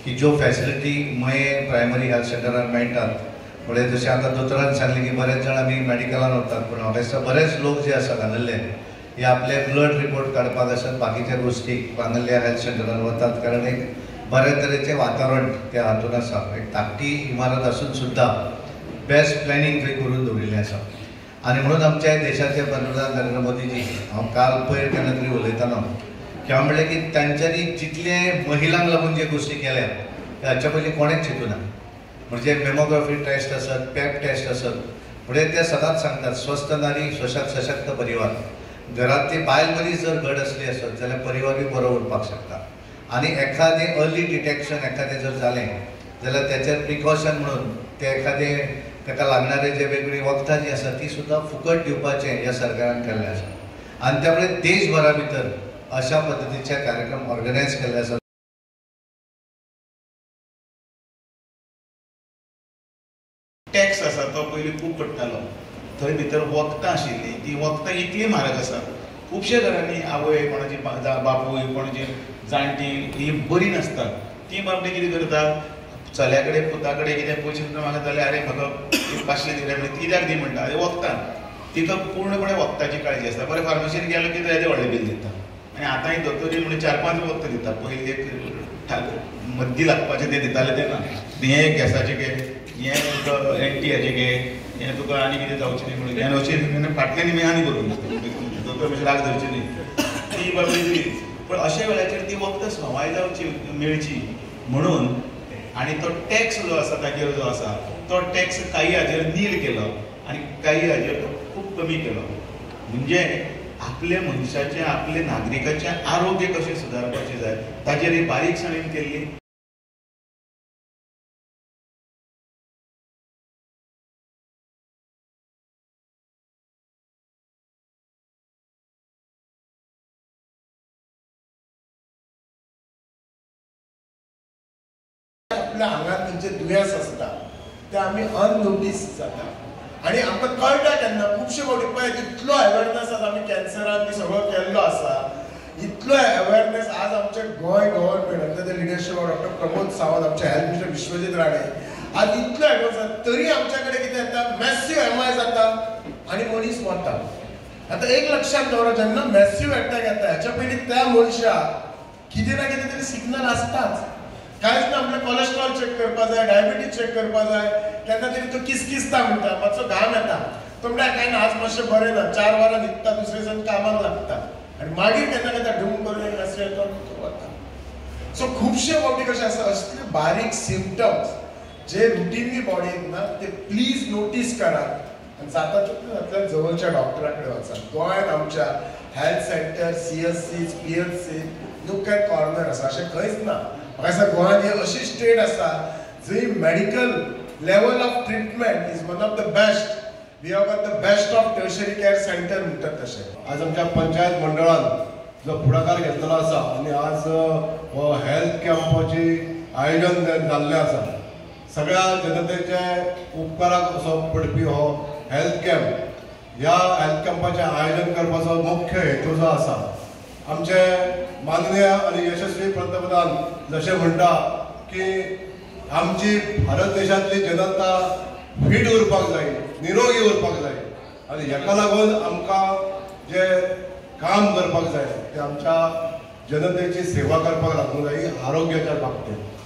की ज्यो फॅसिलिटी मये प्रायमरी हेल्थ सेंटरार मेळटात, म्हणजे जशें आतां दोतोरान सांगलें की बरेच जाण आमी मेडिकलान वतात, पूण म्हाका दिसता बरेच लोक जे आसात हांगल्ले हे आपले ब्लड रिपोर्ट काडपाक आसत बाकीच्या गोश्टीक हांगल्ल्या हेल्थ सेंटरान वतात, कारण एक बऱ्या तरेचें वातावरण त्या हातून आसा. एक धाकटी इमारत आसून सुद्दां बेस्ट प्लॅनिंग थंय करून दवरिल्लें आसा. आनी म्हणून आमच्या देशाचे पंतप्रधान नरेंद्र मोदीजी, हांव काल पयर केन्ना तरी उलयतालो की हांव म्हणलें की तांच्यांनी जितले महिलांक लागून जे गोश्टी केल्या ते हाच्या पयलीं कोणेंच चिंतूना. म्हणजे मेमोग्राफी टेस्ट आसत, पॅप टेस्ट आसत, म्हणजे ते सदांच सांगतात स्वस्थ नारी सशक्त परिवार. घरांतली बायल मनीस जर घट आसली आसत जाल्यार परिवारूय बरो उरपाक शकता. आनी एखादें अर्ली डिटेक्शन एखादें जर जालें जाल्यार त्याचेर प्रिकॉशन म्हणून ते एखादें ताका लागणारे जे वेगवेगळी वखदां जी आसा ती सुद्दां फुकट दिवपाचें ह्या सरकारान केल्लें आसा. आनी त्यामुळे देशभरा भितर अशा पद्दतीचे कार्यक्रम ऑर्गनायज केल्ले आसात. टॅक्स आसा तो पयलीं खूब पडटालो, थंय भितर वखदां आशिल्लीं, ती वखदां इतलीं म्हारग आसा. खुबशे घरांनी आवय कोणाची बापूय कोणाची जाणटी ही बरी नासता, ती बाबडी कितें करता चल्या कडेन पुता कडेन कितें पयशे मागता जाल्यार अरे म्हाका 500 दिले म्हणजे कित्याक दी म्हणटा, अरे वखदां. तिका पूर्णपणे वखदाची काळजी आसता. बरें फार्मासीन गेलो की तो येदें व्हडलें बील दिता. आनी आतां दोतोरी म्हणजे 4-5 वखदां दिता. पयलीं एक मद्दी लागपाचें तें दितालें तें ना, हें गॅसाचें घे, हें तुका एनटीआचें घे, हें तुका आनी कितें जावचें न्ही म्हणून हें अशें फाटल्यान निमी आनी करून दोतोर मातशें राग धरचें न्ही ती बाबडी ती. पूण अशा वेळाचेर ती वखदां सवाय जावची मेळची म्हणून. आनी तो टॅक्स जो आसा ताजेर जो आसा तो टॅक्स काही हाजेर नील केलो आनी काही हाजेर तो खूब कमी केलो. म्हणजे आपल्या मनशाचें आपल्या नागरिकाचें आरोग्य कशें सुदारपाचें जाय ताजेर ही बारीकसाणेन केल्ली. आपल्या आंगात खंयचे दुयेंस आसता ते आमी अननोटीस जाता आनी आमकां कळटा केन्ना. खुबशे फावटी पळय इतलो अवेरनेस आज आमी कॅन्सरान बी सगळो केल्लो आसा, इतलो अवेरनेस आज आमच्या Goa government under the leadership of doctor Pramod Sawant, आमचे हेल्थ मिनिस्टर विश्वजीत राणे, आज इतलो अवेरनेस आसा तरी आमच्या कडेन कितें जाता, मॅसिव एमआय जाता आनी मनीस मरता. आतां एक लक्षांत दवरा, जेन्ना मॅसिव एटॅक येता ह्याच्या पयलीं त्या मनशाक कितें ना कितें तरी सिग्नल आसताच. कांयच ना, आपलें कॉलेस्ट्रॉल चॅक करपा जाय, डायबिटीज चॅक करपा जाय, केन्ना तरी तो किसकिसता म्हणटा, मातसो घाम येता, तो म्हणटा कांय ना आज मातशें बरें ना, 4 वरां न्हिदता, दुसरे दिसान कामाक लागता आनी मागीर केन्ना केन्ना ढूम करून एक मातशें येता तो वता. सो खुबशे फावटी कशें आसता असले बारीक सिमटम्स जे रुटीनली बॉडीन ना ते प्लीज नोटीस करात आनी जाता तितलें जातल्यान जवळच्या डॉक्टरा कडेन वचात. गोंयांत आमच्या health centre, CSC, PHC, nook and corner आसा, अशें खंयच ना. म्हाका दिसता गोंयांत ही अशी स्टेट आसा जंय medical level of treatment is one of the best. We have got the best of tertiary care centre म्हणटात तशें. आज आमच्या पंचायत मंडळान जो फुडाकार घेतलेलो आसा आनी आज हो हेल्थ कॅम्पाची आयोजन जाल्लें आसा, सगळ्या जनतेचे उपकाराक असो पडपी हो हेल्थ कॅम्प. ह्या हेल्थ कॅम्पाचें आयोजन करपाचो मुख्य हेतू जो आसा, आमचे माननीय आनी यशस्वी पंतप्रधान जशें म्हणटा की आमची भारत देशांतली जनता फीट उरपाक जाय, निरोगी उरपाक जाय आनी हेका लागून आमकां जे काम करपाक जाय ते आमच्या जनतेची सेवा करपाक लागूंक जाय आरोग्याच्या बाबतींत.